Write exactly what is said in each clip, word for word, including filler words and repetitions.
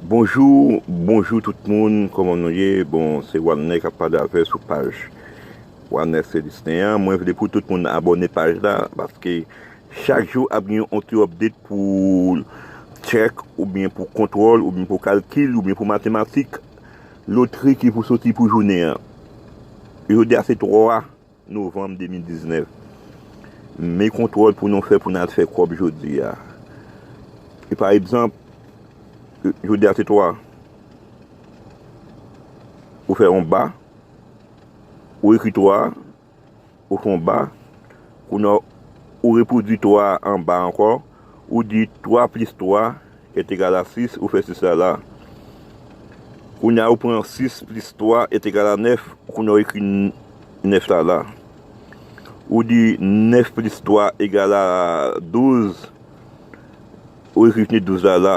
Bonjou, bonjou tout moun, kòman nou ye? Bon, se Walner k ap pale avè sou paj Walner Celestin an. Mwen vle pou tout moun abòne paj la, paske chak jou ap gen yon ti update pou tchèk, oubyen pou kontwòl, oubyen pou kalkil, oubyen pou matematik, lotri ki pou soti pou jounen an. Jodi a se twa novanm de mil diznèf. Men kontwòl pou nou fè pou n al fè kòb jodi a. E pa egzanp, jodi a se twa. Ou fè yon ba, ou ekri twa, ou fè yon ba, kounye a ou repwodui twa a anba ankò, ou di twa plis twa est égal à six, ou fè sis la la. Kounye a ou pran sis plis twa est égal à neuf, kounye a ou ekri nèf la la. Ou di nèf plis twa egal a douz, ou ekri fini douz la la.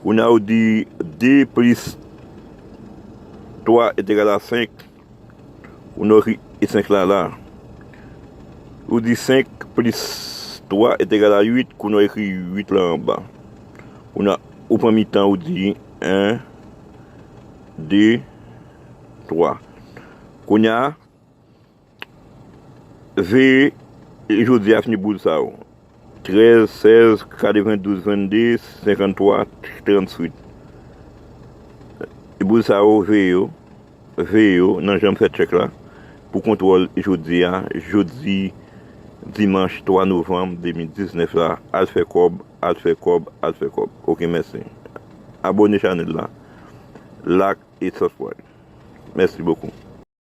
Kounye a ou di de plis twa est égal à cinq, kounye a ou ekri senk la la. Ou di senk plis twa est égal à huit, kounye a ou ekri uit la anba. Kounye a ou pran mitan, ou di en, de, twa. Kounye a, veye jodi a fini boul sa yo. Trèz, sèz, katrevendouz, vennde, senkanntwa, tranntuit. Boul sa yo, veye yo, veye yo nan jan m fè tchèk la, pou kontwòl jodi a, jodi dimanch twa novanm de mil diznèf la, al fè kòb, al fè kòb, al fè kòb. Oke, mèsi. Abòne chanèl la, like e subscribe. Mèsi bokou.